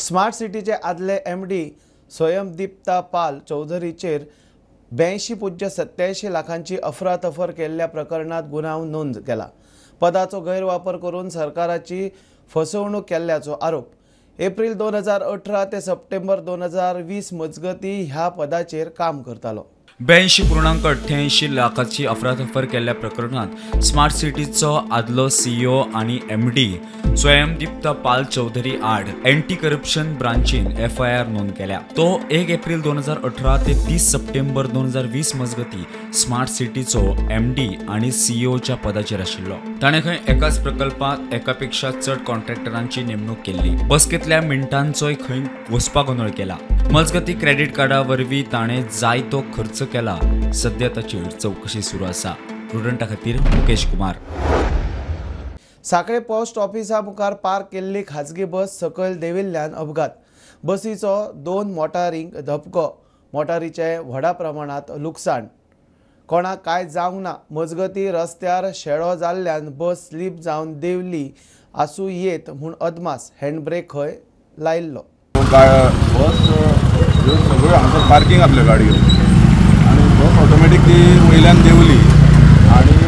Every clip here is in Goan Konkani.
स्मार्ट सिटीचे आदले एमडी स्वयंदीप्ता पाल चौधरीचेर 82.87 लाखांची अफरातफर केल्ल्या प्रकरणात गुन्यांव नोंद केला. पदाचो गैरवापर करून सरकाराची फसवणूक केल्ल्याचो आरोप. एप्रिल 2018 ते सप्टेंबर 2020 मजगती ह्या पदाचेर काम करतालो. 82.88 लाखाची अफरातफर केल्ल्या प्रकरणात स्मार्ट सिटीचो आदलो सीईओ आनी एमडी स्वयंदीप्ता पाल चौधरी आड एंटी करप्शन ब्रांचीन एफआयआर नोंद केल्या. तो 1 एप्रिल 2018 ते 30 सप्टेंबर 2020 मजगती स्मार्ट सिटीचो एमडी आनी सीईओच्या पदाचेर आशिल्लो. ताणें खंय एकाच प्रकल्पात एकापेक्षा चड कॉन्ट्रॅक्टरांची नेमणूक केल्ली. बसकेंतल्या मिनटांचोय खंय घोसपागोंदळ केला. मजगती क्रेडिट कार्डा वरवीं ताणें जायतो खर्च केला. सध्या ताचेर चवकशी सुरू आसा. प्रुडंटा खातीर मुकेश कुमार. साखळे पोस्ट ऑफिसा मुखार पार्क केल्ली खाजगी बस सकयल देंविल्ल्यान अपघात. बसीचो 2 मोटारींक धपको. मोटारीचें व्हडा प्रमाणांत लुकसाण. कोणाक कांय जावंक ना. मजगती रस्त्यार शेळो जाल्ल्यान बस स्लीप जावन देंवली आसूं येत म्हूण अदमास. हँडब्रेक खंय लायिल्लो. बस सगळ्यो हांगासर पार्किंग आसल्यो गाडयो आनी बस ऑटोमॅटीक ती वयल्यान देंवली आनी ही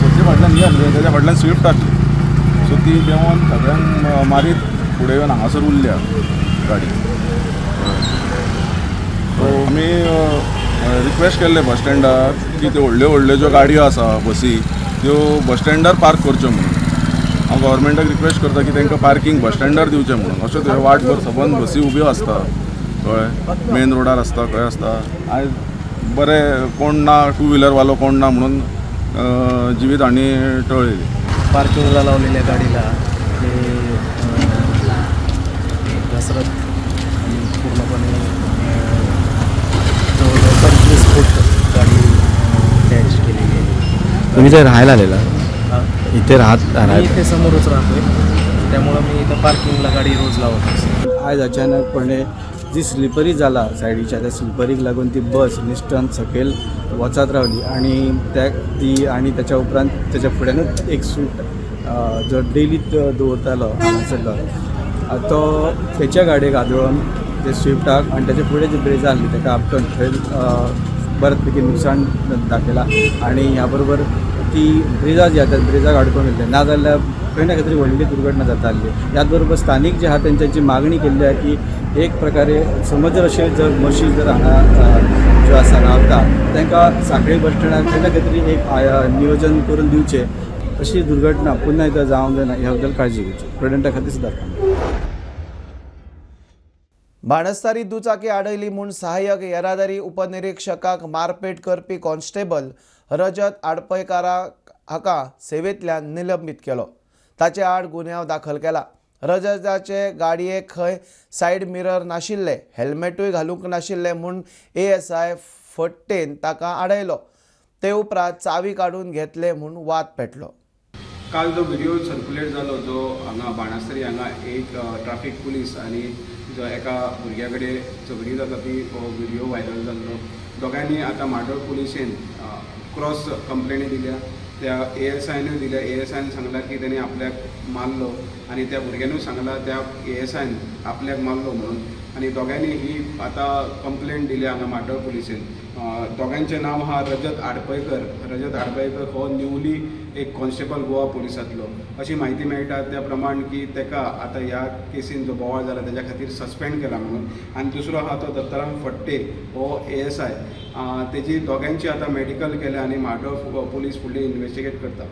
बसी फाटल्यान ही आसली, तेज्या फाटल्यान स्विफ्ट आसली. सो ती देंवोन सगळ्यांक मारीत फुडें येवन हांगासर उरल्या गाडी. सो आमी रिक्वेस्ट केल्ले बस स्टँडार की त्यो व्हडल्यो व्हडल्यो ज्यो गाडयो आसा बसी त्यो बस स्टँडार पार्क करच्यो म्हणून. हांव गव्हर्मेंटाक रिक्वेस्ट करता की तांकां पार्किंग बस स्टँडार दिवचें म्हणून. अशें थंय वाटभर सबंद बसी उब्यो आसता, कळ्ळें, मेन रोडार आसता, खंय आसता. आयज बरें कोण ना, टू व्हिलरवालो कोण ना म्हणून जिवीत हांणी टळ्ळी. पार्किंगला लावलेल्या गाडीला ते घसरत आणि पूर्णपणे जवळजवळ 25 फूट गाडी डॅश केलेली आहे. तुम्ही इथे राहायला आलेला? इथे राहत इथे समोरच राहतोय, त्यामुळं मी इथं पार्किंगला गाडी रोज लावत असतो. आयज अचानकपणे जी स्लिपरी जाला सायडीच्या त्या स्लिपरीक लागून ती बस निश्टन सकयल वचत रावली आनी त्या ती आनी त्याच्या उपरांत त्याच्या फुड्यानूच एक स्विफ्ट जो डेली दवरतालो हांगासरलो तो तेच्या गाडयेक आदळून ते स्विफ्टाक आनी त्याच्या फुडें जी ब्रेजा आसली ताका आपटून थंय बरेच पैकी नुकसान दाखयलां. आनी ह्या बरोबर ती ब्रिजा जी आसा ब्रिजाक आडकून गेल्ली, नाजाल्यार खंय ना खंय तरी व्हडली दुर्घटना जाताली. ह्याच बरोबर स्थानीक जे आहा तेंच्यांची मागणी केल्ली आहा की एक प्रकारे समज जर अशें जर बशी जर हांगा ज्यो आसा रावता तांकां साखळी बस स्टँडार खंय ना खंय तरी एक नियोजन करून दिवचें, अशी दुर्घटना पुन्हा एकदा जावंक जायना ह्या बद्दल काळजी घेवची. प्रुडंटा खातीर सुद्दां. बाणस्तारी दुचाकी आडयली म्हूण सहाय्यक येरादारी उपनिरीक्षकाक मारपेट करपी कॉन्स्टेबल रजत आडपयकारा हाका सेवेंतल्यान निलंबीत केलो. ताचे आड गुन्यांव दाखल केला. रजताचे गाडयेक खंय सायड मिरर नाशिल्ले, हेल्मेटूय घालूंक नाशिल्ले म्हूण एएसआय फट्टेन ताका आडयलो. ते उपरांत चावी काडून घेतले म्हूण वाद पेटलो. काल जो व्हिडिओ सर्क्युलेट जालो जो हांगा बाणास्तरी हांगा एक ट्राफीक पुलीस आनी जो एका भुरग्या कडेन झगडी जाता ती हो व्हिडिओ व्हायरल जाल्लो. दोगांयनी आतां म्हाड्डोळ पुलिशेन क्रॉस कंप्लेनी दिल्या. त्या एएसआयनूय दिल्या. एएसआयन सांगला की तेणी आपल्याक मारलो आनी त्या भुरग्यानूय सांगला त्या एएसआयन आपल्याक मारलो म्हणून. आनी दोगांयनी ही आतां कंप्लेन दिल्या हांगा म्हाड्डोळ पुलिशेन. दोगांयचें नांव आहा रजत आडपयकर. रजत आडपयकर हो न्यूली एक कॉन्स्टेबल गोवा पुलिसांतलो अशी म्हायती मेळटा. त्या प्रमाण की ताका आतां ह्या केसीन जो बोवाळ जाला तेज्या खातीर सस्पेंड केला म्हणून. आनी दुसरो आहा तो दत्ताराम फट्टे हो एएसआय. तेजी दोगांयची आतां मेडिकल केल्या आनी म्हाड्डोळ पुलीस फुडली इन्वेस्टिगेट करता.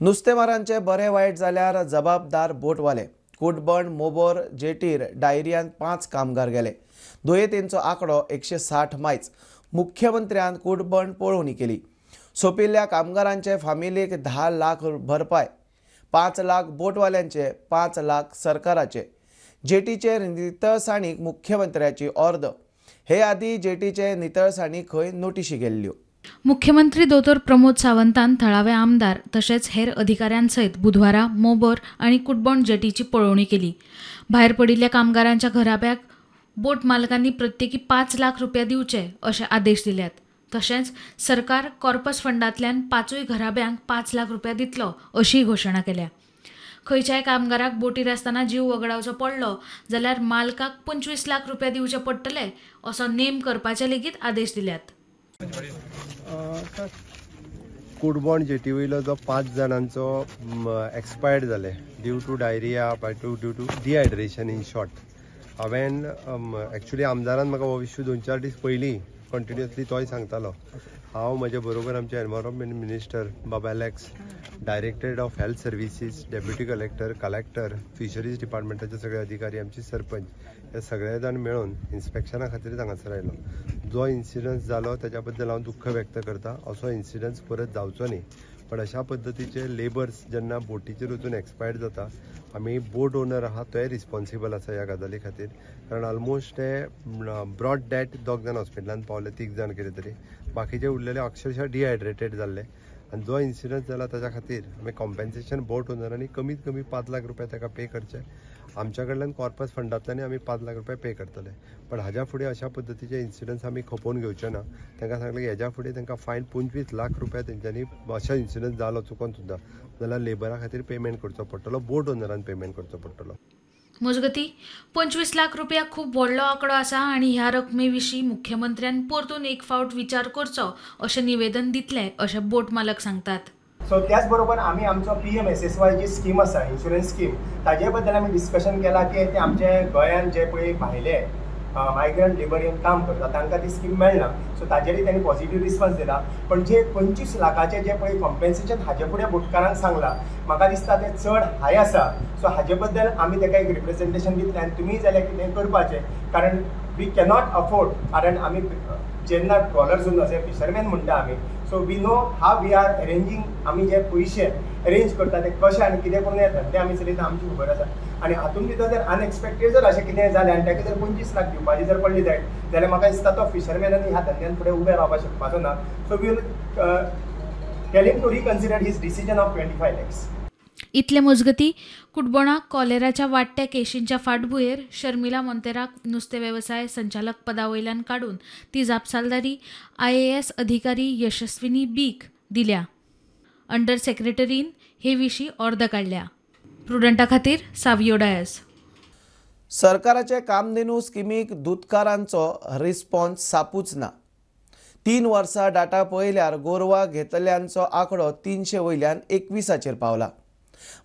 नुस्तेमारांचे बरे वायट जाल्यार जबाबदार बोटवाले. कुटबण मोबोर जेटीर डायरियान 5 कामगार गेले. दुयेंतींचो आंकडो 160 मायच. मुख्यमंत्र्यान कुटबण पळोवणी केली. सोंपिल्ल्या कामगारांचे फामिलीक 10 लाख भरपाय, 5 लाख बोटवाल्यांचे, 5 लाख सरकाराचे. जेटीचे नितळसाणीक मुख्यमंत्र्याची ऑर्द. हे आदी जेटीचे नितळसाणी खंय नोटिशी गेल्ल्यो. मुख्यमंत्री दोतोर प्रमोद सावंतान थळावे आमदार तशेंच हेर अधिकाऱ्यांसयत बुधवारा मोबोर आनी कुटबण जेटीची पळोवणी केली. भायर पडिल्ल्या कामगारांच्या घराब्याक बोट मालकांनी प्रत्येकी 5 लाख रुपया दिवचे अशे आदेश दिल्यात. तशेंच सरकार कॉर्पस फंडांतल्यान 5 घराब्यांक 5 लाख रुपया दितलो अशी घोशणा केल्या. खंयच्याय कामगाराक बोटीर आसतना जीव वगडावचो पडलो जाल्यार मालकाक 25 लाख रुपया दिवचे पडटले असो नेम करपाचे लेगीत आदेश दिल्यात. कुडबोण जेटी वयलो जो 5 जाणांचो एक्सपायर्ड जाले due to diarrhoea by due to dehydration in short. हांवें एक्चुली आमदारान म्हाका हो इश्यू 2-4 दीस पयलीं कंटिन्युअसली तोय सांगतालो. हांव म्हजे बरोबर आमचे एनवायरमेंट मिनिस्टर बाब Alex, directorate of health services, deputy collector, collector, fisheries डिपार्टमेंटाचे सगळे अधिकारी, आमचे सरपंच हे सगळे जाण मेळून इन्स्पेक्शना खातीर हांगासर आयलो. जो इन्सिडन्स जालो ताच्या बद्दल हांव दुख्ख व्यक्त करता. असो इन्सिडन्स परत जावचो न्ही, पण अशा पद्दतीचे लेबर्स जेन्ना बोटीचेर वचून एक्सपायर्ड जाता, आमी बोट ओनर आहा तोय रिस्पॉन्सिबल आसा ह्या गजाली खातीर, कारण ऑलमोस्ट ते ब्रॉड डॅट 2 जाण हॉस्पिटलान पावले, 3 जाण कितें तरी, बाकीचे उरलेले अक्षरशः डिहायड्रेटेड जाल्ले. आनी जो इन्सिडन्स जाला ताच्या खातीर आमी कॉम्पेन्सेशन बोट ओनरांनी कमीत कमी 5 लाख रुपया ताका पे करचे. आमच्या कडल्यान कॉर्पस फंडांतल्यान आमी 5 लाख रुपया पे करतले. पण हाज्या फुडें अशा पद्दतीचे इन्सिडन्स आमी खपोवन घेवचे ना. तांकां सांगलें की हेज्या फुडें तांकां फायन 25 लाख रुपया तेंच्यांनी अशा इन्सिडन्स जालो चुकोन सुद्दां जाल्यार लेबरा खातीर पेमेंट करचो पडटलो, बोट ओनरान पेमेंट करचो पडटलो. मजगती 25 लाख रुपया खूब व्हडलो आंकडो आसा आनी ह्या रकमे विशीं मुख्यमंत्र्यान परतून एक फावट विचार करचो अशें निवेदन दितले अशें बोट मालक सांगतात. सो त्याच बरोबर आमी आमचो PMSSY जी स्कीम आसा, इन्शुरन्स स्कीम, ताजे बद्दल आमी डिस्कशन केला की ते आमचे गोंयांत जे पळय भायले मायग्रंट लेबर येवन काम करता तांकां ती स्कीम मेळना. सो ताजेरय तांणी पॉझिटीव रिस्पॉन्स दिला. पण जे 25 लाखाचे जे पळय कॉम्पेन्सेशन हाजे फुडें बोटकारांक सांगला, म्हाका दिसता तें चड हाय आसा. सो हाजे बद्दल आमी ताका एक रिप्रेझेंटेशन दितले आनी तुमी जाल्यार कितें करपाचें, कारण we cannot afford. कारण आमी जेन्ना ट्रॉलर्स असे फिशरमॅन म्हणटा आमी, so we know how we are arranging, आमी जे पयशे अरेंज करता ते कशे आनी कितें करून येतात ते आमी चलयता, आमची खबर आसा. आनी हातूंत भितर जर अनएक्सपेक्टेड जर अशें कितें जालें आनी ताका जर 25 लाख दिवपाची जर पडली जायत जाल्यार म्हाका दिसता तो फिशरमॅनान ह्या धंद्यान फुडें उबें रावपाक शकपाचो ना. So we will tell him to reconsider his decision of 25 lakhs. इतले मजगती कुडबोणाक कॉलेराच्या वाडट्या केशींच्या फाटभुंयेर शर्मिला मोंतेराक नुस्तें वेवसाय संचालक पदा वयल्यान काडून ती जापसालदारी IAS अधिकारी यशस्विनी बीक दिल्या. अंडर सेक्रेटरीन हे विशीं ऑर्द काडल्या. प्रुडंटा खातीर सावियो डायस. सरकाराचे कामधेनू स्किमीक दुदकारांचो रिस्पॉन्स सापूच ना. 3 वर्सां डाटा पळयल्यार गोरवां घेतल्यांचो आंकडो 300 वयल्यान 21 पावला.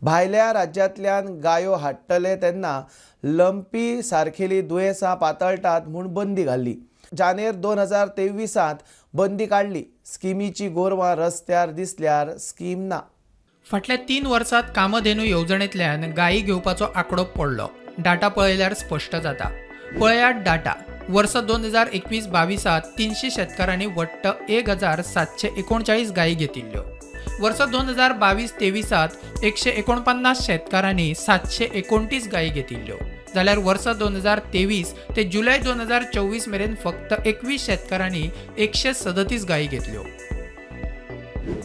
भायल्या राज्यांतल्यान गायो हाडटले तेन्ना लंपी सारखेली दुयेंसां पातळटात म्हूण बंदी घाल्ली. जानेर 2023 बंदी काडली. स्किमीची गोरवां रस्त्यार दिसल्यार स्कीम ना. फाटल्या 3 वर्सांत कामधेनू येवजणेंतल्यान गायी घेवपाचो आंकडो पडलो. डाटा पळयल्यार स्पश्ट जाता. पळयात डाटा. वर्स 2021-22 300 शेतकारांनी वट्ट 1739 गायी घेतिल्ल्यो. वर्स 2022-23 149 शेतकारांनी 729 गायी घेतिल्ल्यो. जाल्यार वर्स 2023 ते जुलय 2024 मेरेन फक्त 21 शेतकारांनी 137 गायी घेतल्यो.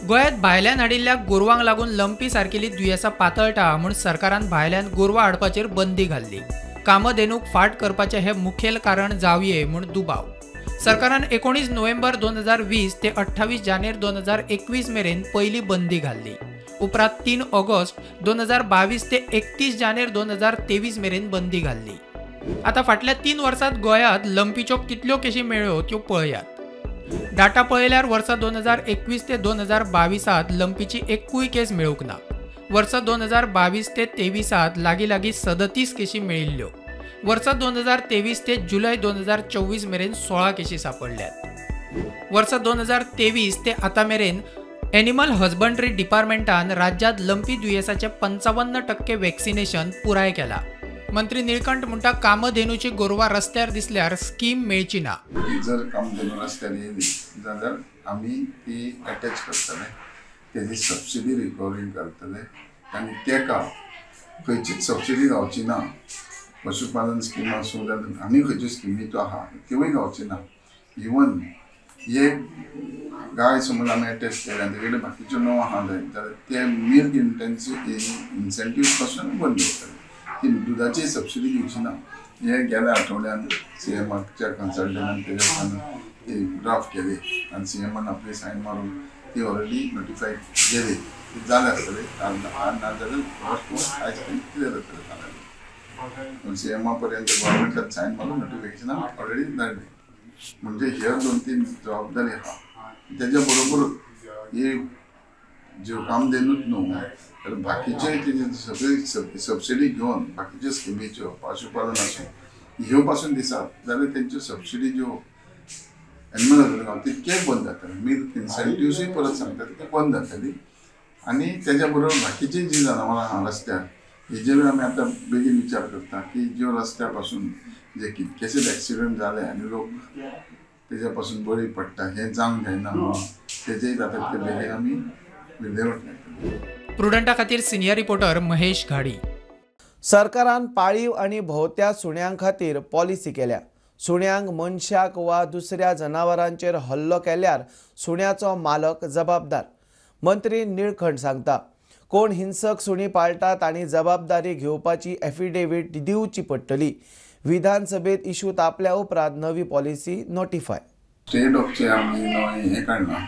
गोंयांत भायल्यान हाडिल्ल्या गोरवांक लागून लंपी सारकेली दुयेंसां पातळटा म्हूण सरकारान भायल्यान गोरवां हाडपाचेर बंदी घाल्ली. कामधेनूक फाट करपाचें हें मुखेल कारण जावये म्हूण दुबाव. सरकारान 19 नोव्हेंबर 2020 ते 28 जानेर 2021 मेरेन पयली बंदी घाल्ली. उपरांत 3 ऑगस्ट 2022 ते 31 जानेर 2023 मेरेन बंदी घाल्ली. आतां फाटल्या 3 वर्सांत गोंयांत लंपीच्यो कितल्यो केशी मेळ्ळ्यो त्यो पळयात. डाटा पळयल्यार वर्सा 2021 ते 2022 लंपीची एकूय केस मेळूंक ना. वर्सा 2022 ते 23 लागीं लागीं 37 केशी मेळिल्ल्यो. वर्सा 2023 ते जुलय 2024 मेरेन 16 केशी सापडल्यात. वर्सा 2023 ते आतां मेरेन एनिमल हजबंड्री डिपार्टमेंटान राज्यांत लंपी दुयेंसाचें 55% वॅक्सिनेशन पुराय केलां. मंत्री निळकंठ म्हणटा कामधेनूची गोरवां रस्त्यार दिसल्यार स्कीम मेळची ना. जर कामधेनू रस्त्यार येयली जाल्यार आमी ती अटॅच करतले, तेजी सबसिडी रिकवरींग करतले आनी तेका खंयचीच सबसिडी गावची ना. पशुपालन स्कीम आसूं जाल्यार आनी खंयच्यो स्किमी त्यो आहा त्योय गावची ना. इवन एक गाय समज आमी अटॅच केल्या आनी तेजे कडेन बाकीच्यो 9 आहा जाल्यार ते मिल्क इन्सेंटीव पासून बंद दवरतले. ती दुदाची सबसिडी दिवची ना. हे गेल्या आठवड्यान सीएमाच्या कन्सल्टंटान तेज्या ती ड्राफ्ट केली आनी सीएमान आपली सायन मारून ती ऑलरेडी नोटिफाय केली, ती जालें आसतलें. नाजाल्यार फर्स्ट आयज क्लियर जातलें. सी एमा पर्यंत गव्हर्मेंटान सायन मारून नोटिफिकेशनां ऑलरेडी धाडली. म्हणजे ह्यो 2-3 जबाबदारी आहा. तेज्या बरोबर ही ज्यो कामधेनूच न्हू तर बाकीचे तेजे सगळे सबसिडी घेवन बाकीच्यो स्किमीच्यो पशुपालन आसूं ह्यो पासून दिसात जाल्यार तेंच्यो सबसिडी ज्यो एनिमल हजबंडरी तितकेय बंद जातले. मिल्क इन्सेंटिव्सूय परत सांगता ते बंद जातली. आनी तेज्या बरोबर बाकीची जी जनावरां आहा रस्त्यार हेजेरूय आमी आतां बेगीन विचार करता की ज्यो रस्त्या पासून जे कितकेशेच एक्सिडंट जाले आनी लोक तेज्या पासून बळी पडटा हें जावंक जायना म्हणून तेजेय जाता ते बेगीन आमी विल्हेवाट लायतले. प्रुडंटा खातीर सिनियर रिपोर्टर महेश घाडी. सरकारान पाळीव आनी भोंवत्या सुण्यां खातीर पॉलिसी केल्या. सुण्यांक मनशाक वा दुसऱ्या जनावरांचेर हल्लो केल्यार सुण्याचो मालक जबाबदार. मंत्री निळखंठ सांगता कोण हिंसक सुणी पाळटा तांणी जबाबदारी घेवपाची एफिडेवीट दिवची पडटली. विधानसभेत इशू तापल्या उपरांत नवी पॉलिसी नोटिफाय. स्टेट ऑफचे आमी नवें हें काडलां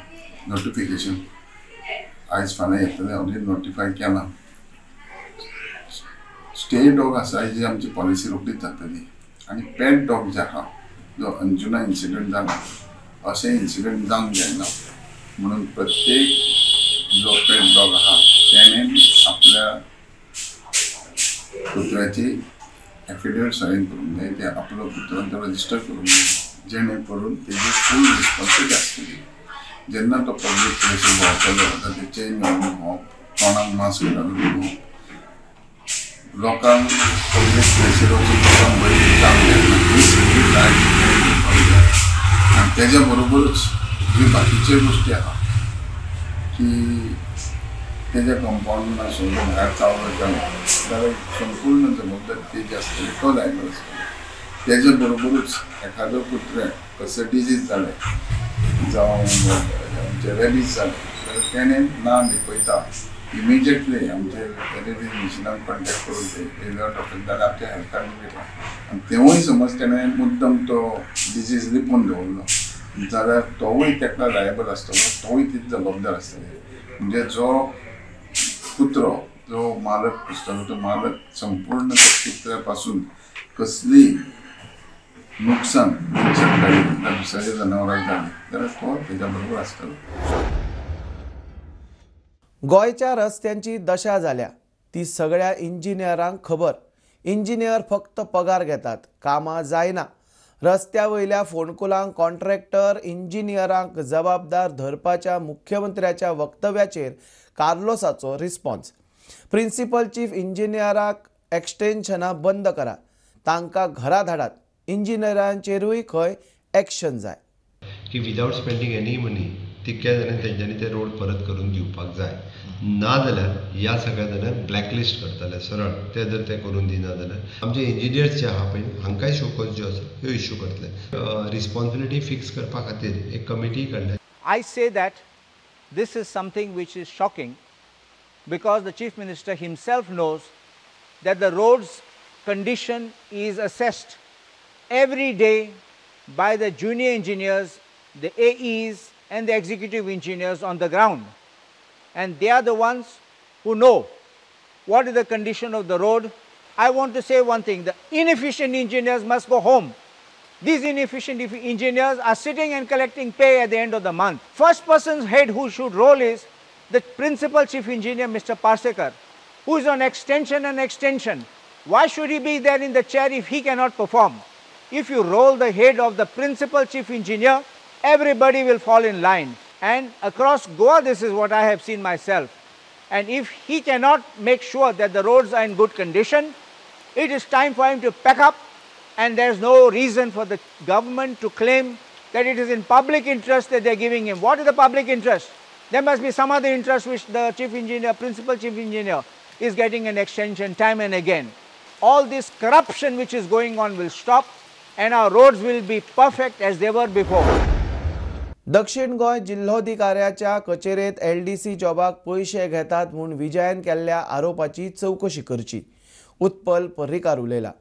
नोटिफिकेशन, आयज फाल्यां येतलें, ऑलरेडी नोटिफाय केलां. स्टे डॉग आसा ही आमची पॉलिसी रोखडीच जातली. आनी पेट डॉग जे आहा जो अंजुना इन्सिडंट जाला अशें इन्सिडंट जावंक जायना म्हणून प्रत्येक जो पेट डॉग आहा तेणें आपल्या कुत्र्याची एफिडेवीट सायन करूंक जाय, ते आपलो कुत्रो तो रजिस्टर करूंक जाय, जेणे करून तेजी फूल रिस्पॉन्सिबिलिटी आसतली. जेन्ना तो पब्लीक प्लेसीर भोंवतलो आतां ते चेन घालून भोंवप, तोंडाक मास्क घालून भोंवप, लोकांक पब्लीक प्लेसीर वचून लोकांक बरी जावंक जायना ही सगळी काळजी घेवपाक जाय. आनी तेज्या बरोबरूच ज्यो बाकीच्यो गोश्टी आहा की तेज्या कंपावंडान आसूं भायर चावलो गेलो जाल्यार संपूर्ण जबाबदारी तेजी आसतली, तो लायबल आसतलो. तेज्या बरोबरूच एखादो कुत्र्याक कसलें डिजीज जालें जावं आमचें रेबीज जालें जाल्यार तेणें ना लिपयता इमिजिएटली आमचे रेबीज मिशनाक कॉन्टेक्ट करून ते येयलो डॉक्टर जाल्यार आमच्या हेल्थान घेतला आनी तेवूय समज तेणें मुद्दम तो डिजीज लिपोवन दवरलो जाल्यार तोवूय तेका लायबल आसतलो, तोवूय तीच जबाबदार आसतली. म्हणजे जो कुत्रो जो मालक आसतलो तो मालक संपूर्ण कुत्र्या पासून कसली नुकसान मनशाक जालें दुसऱ्याच्या जनावराक जालें जाल्यार तो तेज्या बरोबर आसतलो. गोंयच्या रस्त्यांची दशा जाल्या ती सगळ्या इंजिनियरांक खबर. इंजिनियर फक्त पगार घेतात, कामां जायना. रस्त्या वयल्या फोंडकुलांक कॉन्ट्रॅक्टर इंजिनियरांक जबाबदार धरपाच्या मुख्यमंत्र्याच्या वक्तव्याचेर कार्लोसाचो रिस्पॉन्स. प्रिन्सिपल चीफ इंजिनियराक एक्सटेन्शनां बंद करा, तांकां घरा धाडात, इंजिनियरांचेरूय खंय एक्शन जाय. की विदाउट स्पेंडींग एनी मनी तितक्या जाणांनी तेंच्यांनी ते रोड परत करून दिवपाक जाय, ना जाल्यार ह्या सगळ्या जाणांक ब्लॅकलिस्ट करतले सरळ. ते जर ते करून दिना जाल्यार आमचे इंजिनियर्स जे आहा पळय हांकांय शोकॉज ज्यो आसा ह्यो इश्यू करतले. रिस्पॉन्सिबिलिटी फिक्स करपा खातीर एक कमिटी काडल्या. I say that this is something which is shocking because the Chief Minister himself knows that the roads condition is assessed every day by the junior engineers, the AEs and the executive engineers on the ground, and they are the ones who know what is the condition of the road. I want to say one thing, the inefficient engineers must go home. These inefficient engineers are sitting and collecting pay at the end of the month. First person's head who should roll is the principal chief engineer, Mr. Parsekar, who is on extension and extension. Why should he be there in the chair if he cannot perform? If you roll the head of the principal chief engineer, everybody will fall in line. And across Goa, this is what I have seen myself. And if he cannot make sure that the roads are in good condition, it is time for him to pack up, and there is no reason for the government to claim that it is in public interest that they are giving him. What is the public interest? There must be some other interest which the chief engineer, principal chief engineer is getting an extension time and again. All this corruption which is going on will stop and our roads will be perfect as they were before. दक्षिण गोंय जिल्होधिकाऱ्याच्या कचेरेत एलडीसी जॉबाक पयशे घेतात म्हूण विजयान केल्ल्या आरोपाची चवकशी करची, उत्पल पर्रीकार उलयला.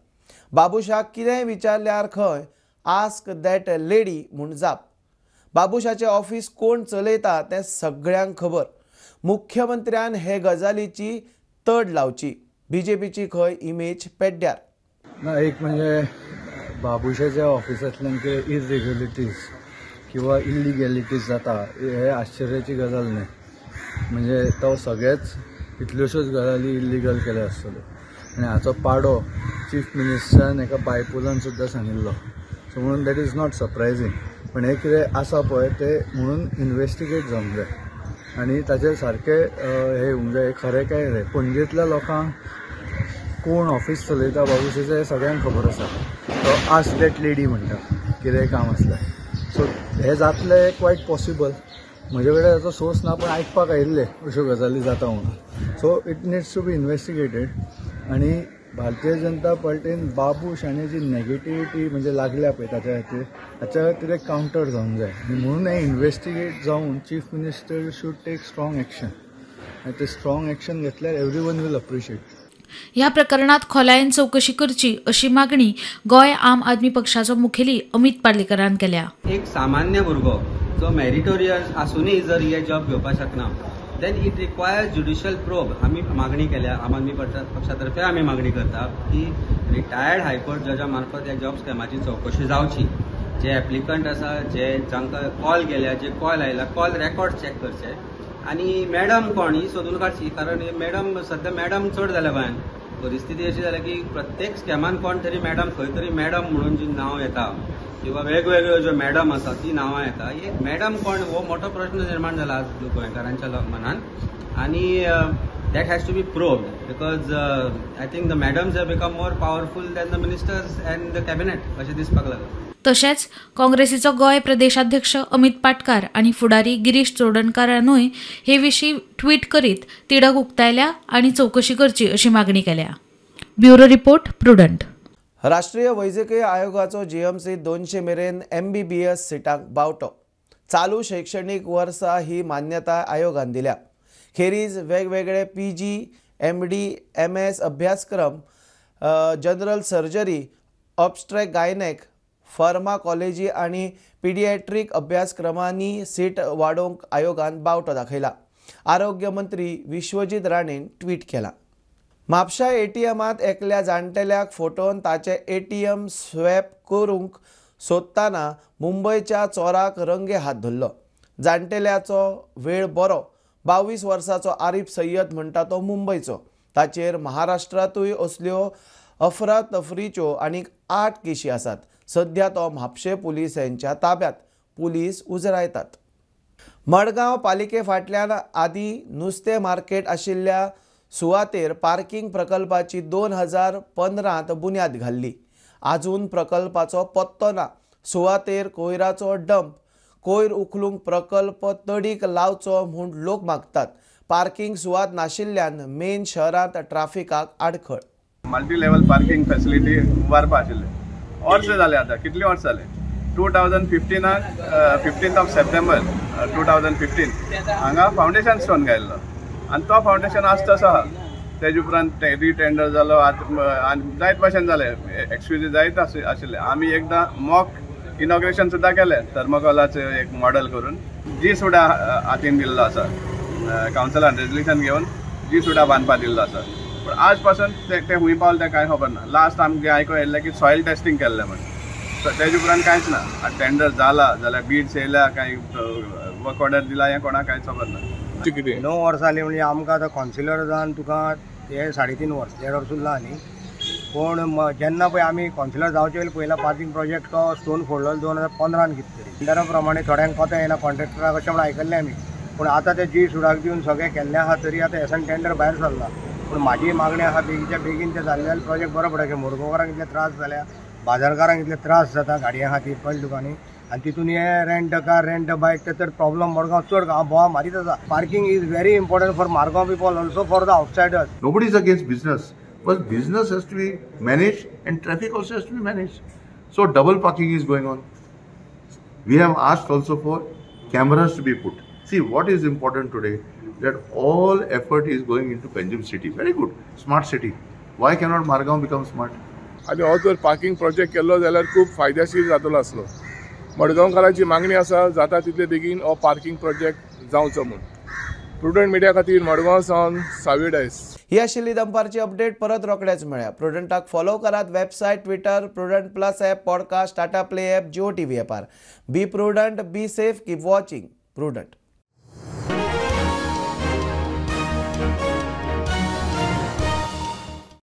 बाबुशाक कितेंय विचारल्यार खंय आस्क that lady म्हूण जाप. बाबुशाचें ऑफिस कोण चलयता तें सगळ्यांक खबर. मुख्यमंत्र्यान हे गजालीची तड लावची. बीजेपीची खंय इमेज पेड्ड्यार. ना, एक म्हणजे बाबुशाच्या ऑफिसांतल्यान कितें इरेग्युलरिटीज किंवा इलिगॅलिटीज जाता हे आश्चर्याची गजाल न्हय. म्हणजे तो सगळेच कितल्योश्योच गजाली इल्लिगल केल्या आसतल्यो आनी हाचो पाडो चीफ मिनिस्टरान एका बायपोलान सुद्दां सांगिल्लो. सो म्हणून that is not surprising. पण हें कितें आसा पळय तें म्हणून इन्वेस्टिगेट जावंक जाय आनी ताचेर सारकें हें येवंक जाय, खरें काय रे. पणजेंतल्या लोकांक कोण ऑफिस चलयता बाबुशाचें हें सगळ्यांक खबर आसा. तो आस्क that lady म्हणटा कितेंय काम आसल्यार. सो हें जातलें क्वायट पॉसिबल. म्हजे कडेन ताचो सोर्स ना, पण आयकपाक आयिल्ले अश्यो गजाली जाता म्हणून. So it needs to be investigated. आनी भारतीय जनता पार्टीन बाबूश हाणें जी नेगेटिविटी म्हणजे लागल्या पळय ताच्या खातीर, हाच्या खातीर एक कावंटर जावंक जाय. आनी म्हणून हें इन्वेस्टिगेट जावन chief minister should take strong action. आनी ते स्ट्रॉंग एक्शन घेतल्यार एवरी वन will appreciate. ह्या प्रकरणात खोलायेन चवकशी करची अशी मागणी गोंय आम आदमी पक्षाचो मुखेली अमित पार्लेकरान केल्या. एक सामान्य भुरगो जो मेरिटोरियस आसूनय जर हे जॉब घेवपाक शकना, then it requires judicial probe. आमी मागणी केल्या, आम आदमी पक्षा तर्फे आमी मागणी करता की रिटायर्ड हायकोर्ट जजा मार्फत ह्या जॉब स्कॅमाची चवकशी जावची. जे एप्लिकंट आसा, जे जांकां कॉल गेल्या, जे कॉल आयला, कॉल रेकॉर्ड चॅक करचे आनी मॅडम कोण ही सोदून काडची. कारण मॅडम सद्या मॅडम चड जाल्या गोंयान. परिस्थिती अशी जाल्या की प्रत्येक स्कॅमान कोण तरी मॅडम, खंय तरी मॅडम म्हणून जी नांव येता किंवा वेगवेगळ्यो ज्यो मॅडम आसा ती नांवां येता. हे मॅडम कोण हो मोठो प्रश्न निर्माण जाला आज गोंयकारांच्या मनान आनी that has to be probed because I think the madams have become more powerful than the ministers and the cabinet अशें दिसपाक लागलां. तशेंच काँग्रेसीचो गोंय प्रदेशाध्यक्ष अमित पाटकार आनी फुडारी गिरीश चोडणकारानूय हे विशीं ट्वीट करीत तिडक उक्तायल्या आनी चवकशी करची अशी मागणी केल्या. Bureau report, Prudent. राष्ट्रीय वैजकीय आयोगाचो जीएमसी 200 मेरेन एमबीबीएस सिटांक बावटो. चालू शैक्षणीक वर्सा ही मान्यताय आयोगान दिल्या. खेरीज वेगवेगळे पीजी, एमडी, एमएस अभ्यासक्रम, जनरल सर्जरी, ऑब्स्ट्रेक गायनेक, फार्माकॉलॉजी आनी पिडिएट्रीक अभ्यासक्रमांनी सीट वाडोवंक आयोगान बावटो दाखयला. आरोग्य मंत्री विश्वजीत राणेन ट्वीट केला. म्हापशा एटीएमांत एकल्या जाणटेल्याक फोटोन ताचे एटीएम स्वॅप करूंक सोदतना मुंबयच्या चोराक रंगे हात धरलो. जाणटेल्याचो वेळ बरो. 22 वर्साचो आरिफ सय्यद म्हणटा तो मुंबयचो. ताचेर महाराष्ट्रांतूय असल्यो अफरातफरीच्यो आनीक 8 केशी आसात. सध्या तो म्हापशे पुलिसांच्या ताब्यात. पुलीस उजरायतात. मडगांव पालिके फाटल्यान आदी नुस्तें मार्केट आशिल्ल्या सुवातेर पार्किंग प्रकल्पाची 2015 बुन्याद घाल्ली. आजून प्रकल्पाचो पत्तो ना. सुवातेर कोयराचो डंप. कोयर उखलूंक प्रकल्प तडीक लावचो म्हूण लोक मागतात. पार्किंग सुवात नाशिल्ल्यान मेन शहरांत ट्राफिकाक आडखळ. मल्टी लेवल पार्किंग फॅसिलिटी उबारपा आशिल्लें. वर्स जालें आतां, कितली वर्स जालें. 2015 15 ऑफ सप्टेंबर 2015 हांगा फावंडेशन स्टोन घायल्लो आनी तो फावंडेशन आज तसो आहा. तेजे उपरांत रिटेंडर जालो, आनी जायत भाशेन जालें, एक्सक्यूजी जायत आशिल्ले. आमी एकदां मॉक इनॉग्रेशन सुद्दां केलें थर्मोकोलाचें एक मॉडल करून. जी सुडा हातीन दिल्लो आसा, कावन्सिलान रेजल्युशन घेवन जी सुडा बांदपा दिल्लो आसा. पूण आज पासून ते खूंय पावले तें कांय खबर ना. लास्ट आमकां आयको येयल्लें की सॉयल टेस्टींग केल्लें म्हण, तेजे उपरांत कांयच ना. आतां टेंडर जाला जाल्यार बीड्स येयल्या, कांय वर्क ऑर्डर दिला, हें कोणाक कांयच खबर ना. 9 वर्सां जालीं म्हणजे आमकां आतां कावन्सिलर जावन तुका हे 3.5 वर्स, 1.5 वर्स उरलां न्ही. पूण जेन्ना पळय आमी कावन्सिलर जावचे पयलीं पयला पार्किंग प्रोजेक्ट तो स्टोन फोडलो 2015 कितें तरी. टेंडरा प्रमाणे थोड्यांक कोता येना कॉन्ट्रॅक्टराक अशें म्हण आयकल्लें आमी. पूण आतां ते जी सुडाक दिवन सगळें केल्लें आहा तरी आतां हेसान टेंडर भायर सरला. पूण म्हाजी मागणी आहा बेगीच्या बेगीन ते जाल्ले जाल्यार प्रोजेक्ट बरो पडटा. मडगांवकारांक इतले त्रास जाल्या, बाजारकारांक इतले त्रास जाता गाडयां खातीर पडले तुका. आनी तितून हे rent car, rent bike ते तर प्रॉब्लम मडगांव चड बोवा मारीत आसा. Parking is very important for Margao people, also for the outsiders. Nobody is against business, but business has to be managed and traffic also has to be managed. So double parking is going on. We have asked also for cameras to be put. See, what is important today, that all effort is going into Panjim city. Very good, smart city. Why cannot Margao become smart? आनी हो जर पार्किंग प्रोजेक्ट केल्लो जाल्यार खूब फायदेशीर जातलो आसलो. मडगांवकारांची मागणी आसा जाता तितले बेगीन हो पार्किंग प्रोजेक्ट जावचो म्हूण. प्रुडंट मिडिया खातीर मडगांव सावन सावी डायस. ही आशिल्ली दनपारची अपडेट. परत रोखडेच मेळया. प्रुडंटाक फॉलो करात website, Twitter, Prudent plus app, podcast, Tata Play app, Jio TV ॲपार. Be prudent, be safe, keep watching Prudent.